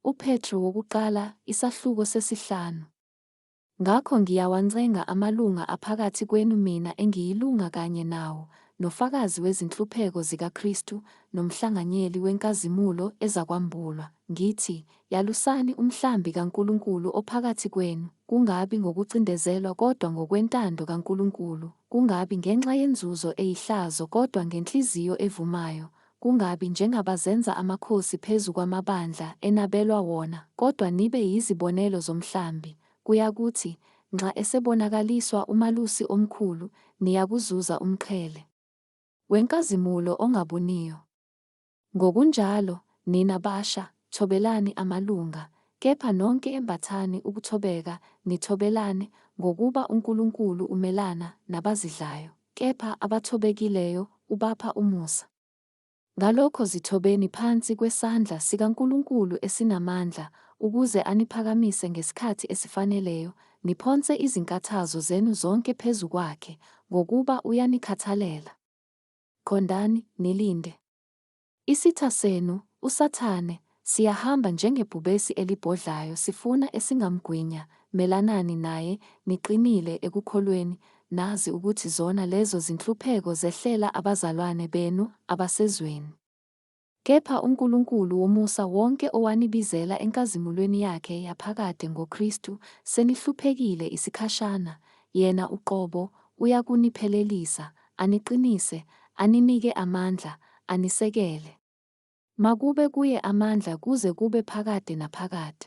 UPetru wokuqala, isahluko sesihlanu. Ngakho ngiyawancenga amalunga aphakathi kwenu mina engiyilunga kanye nawo, nofakazi wezinhlupheko zikaKristu, nomhlanganyeli wenkazimulo ezakwambulwa, ngithi, Yalusani umhlambi kaNkulunkulu ophakathi kwenu, kungabi ngokucindezelwa kodwa ngokwentando kaNkulunkulu, kungabi ngenxa yenzuzo eyihlazo kodwa ngenhliziyo evumayo, kungabi njengabazenza amakhosi phezu kwamabandla enabelwa wona, kodwa nibe yizibonelo zomhlambi. Kuyakuthi, nxa esebonakaliswa uMalusi omkhulu, niyakuzuza umqhele wenkazimulo ongabuniyo. Ngokunjalo, nina basha, thobelani amalunga, kepha nonke embathani ukuthobeka, nithobelane, ngokuba uNkulunkulu umelana nabazidlayo, kepha abathobekileyo ubapha umusa. Ngalokho zithobeni phansi kwesandla sikaNkulunkulu esinamandla, ukuze aniphakamise ngesikhathi esifaneleyo, niphonse izinkathazo zenu zonke phezu kwakhe, ngokuba uyanikhathalela. Qondani, nilinde. Isitha senu, uSathane, siyahamba njengebhubesi elibhodlayo sifuna esingamgwinya, melanani naye niqinile ekukholweni, nazi ukuthi zona lezo zinhlupheko zehlela abazalwane benu abasezweni. Kepha uNkulunkulu womusa wonke owanibizela enkazimulweni yakhe yaphakade ngoKristu, senihluphekile isikhashana, yena uqobo uyakuniphelelisa, aniqinise, aninike amandla, anisekele. Makube kuye amandla kuze kube phakade naphakade.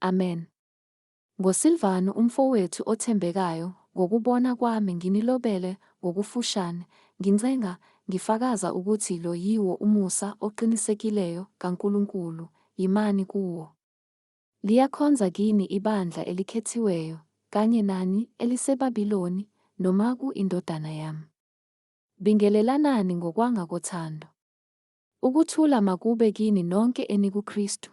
Amen. NgoSilvanu umfowethu othembekayo, ngokubona kwami nginilobele ngokufushane, ngincenga, ngifakaza ukuthi lo yiwo umusa oqinisekileyo kaNkulunkulu, yimani kuwo. Liyakhonza kini ibandla elikhethiweyo, kanye nani, eliseBabiloni, noMaku indodana yami. Bingelelanani ngokwanga kothando. Ukuthula makube kini nonke enikuKristu.